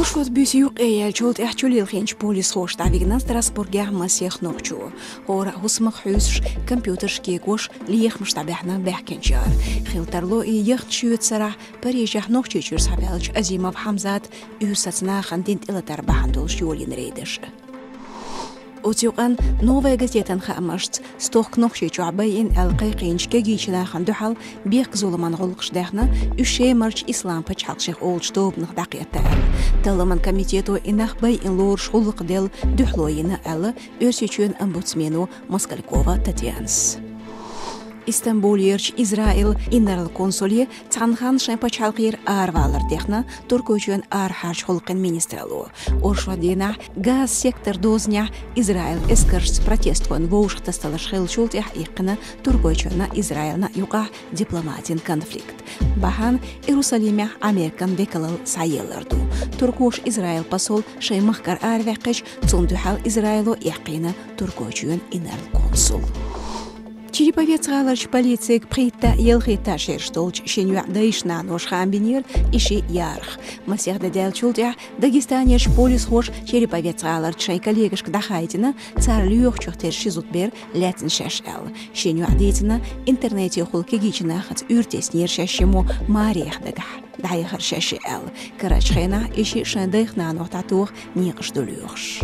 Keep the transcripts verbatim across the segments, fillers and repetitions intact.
Шозза буьйса юккъе яьллачул тӀаьхьа чулилхинчу полисхоша дӀавигна Страсбургехь масех нохчо. ХӀора а хӀусамах хьуьйсуш, компьютерш кегош, лехамаш дӀабаьхьна баьхкинчара. Хила тарло и яханаш йоьцу сарахь Парижехь Нохчийчуьра схьаваьллачу Азимов Хьамзата уьйр саца нахана дина тӀелатар бахьана долуш йолийна рейдаш. Оцу юкъанна «Новая газетан» хаамашца, стохка Нохчийчохь байина аьлла кхайкхийначу кегийчу нахана дуьхьал бехк-зуламан гӀуллакхаш даьхна, уьш Шемарчу ислам пачхьалкх шех олучу тобанах дӀакхетта аьлла. Талламан комитето и нах байина лоруш гӀуллакх делла дуьхьало йина аьлла Оьрсийчоьнан омбудсмено Москалькова Татьянас. Истамбулерчу Израил инарла консуле цхьана ханна шайн пачхьалкхера аравалар дехна Туркойчоьнан арахьарчу гӀуллакхийн министралло. Оршот дийнахь Газа сектор дозанехь Израил эскаршца протестхойн вовшахтасаларш хиллачул тӀаьхьа иккхина Туркойчоьнна, Израилна юкъахь дипломатин конфликт. Бахьана Иерусалимехь Американ векалалла схьаеллар ду. Туркоша Израил посол шайн махкара араваьккхича, цунна дуьхьал Израило эккхийна Туркойчоьнан инарла консул. Череповец гӀаларчу полицега пхийтта а, ялхитта а шераш долчу шина йоьӀан дайша-наноша хаам бинера и шиъ ярах. Масех де даьллачул тӀаьхьа Дагестанерчу полисхоша Череповец гӀаларчу шайн коллегашка дӀахаийтина, цара лоьхучух тера ши зудабер лаьцна шаьш аьлла. Шина йоӀа дийцина, интернетехула кегийчу нахаца уьйр теснера шаьш шиммо маре яха дагахь. ДӀаяхара шаьш и аьлла. Карарчу хенахь и шиъ шайн дайх-нанох дӀатоха некъаш ду лоьхуш.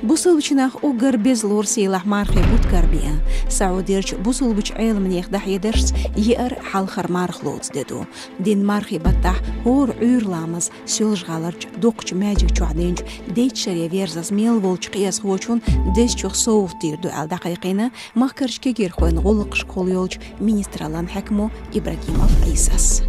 Бусалбачу нах уггар безалора сийлахь мархи бутт карабеана. СаӀудерчу бусалбачу Ӏеламнехан дӀахьедаршца, еара хьалхара марха лоцу де ду. Дийнна мархи баттахь хӀора Ӏуьйра ламаз Соьлжа-ГӀаларчу доккхачу маьждиг чохь динчу дейтта шаре верзаза мел волчу кхиазхочунна дезачух совгӀат дийр ду аьлла дӀакхайкхийна махкарчу кегийрхойн гӀуллакхашкахула йолчу министраллан хьаькамо Ибрагимов Ӏийсас.